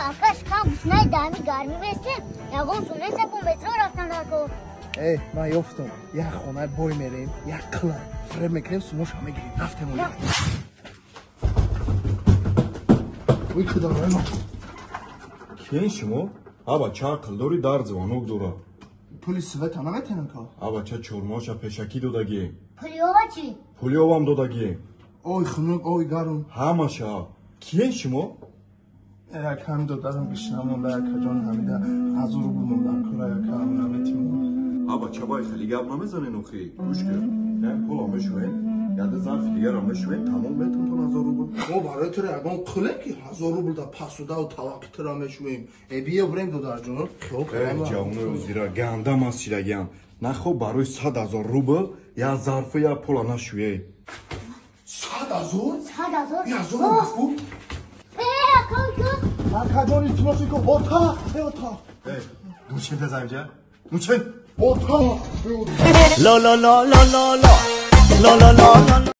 Акаш кам гушнаи дами гармӣ бестем. Ягон сунеса бо метро рафтан дар кор. Эй, ман ёфтам. Як хонаи бой мерем, як қила фиреб мекунем, сумоша мегирем. Рафтем. Ой, худои ман. Киен шумо? А бача ақл дори, дар звонок дора. Пули света наметенам ка? А бача чормоша пешакӣ додагием. Пули ова чӣ? Пули овам додагием. Ой, хунук, ой, гарм. Ҳамаша. Киен шумо? Як ҳам додарам гишна монда, якаҷон ҳамида 1000 рубл монда, кора яка ҳам наметимон. А бача бай хеле гап намезанен охи. Гӯш кун. Як пула мешӯем, яде зарфи дигарам мешӯем, тамом метонтон 1000 рубл. Мо барои туро ягон қуле ки 1000 рубл да пасудаву таваққи туро мешӯем. Э, бия бурем, додарҷон. Хиёл Э, ҷавонои озира гандам аст шидагиам. Нахо барои 100 000 рубл як зарфу як пула нашӯе. 100 000? 100 000? 1000 рубл? Э, ака, акаҷон, илтимос мекунам. Ота, э, ота. Э, нучен тазамҷа? Нучен? Ота. Lo lo lo lo lo lo lo lo lo.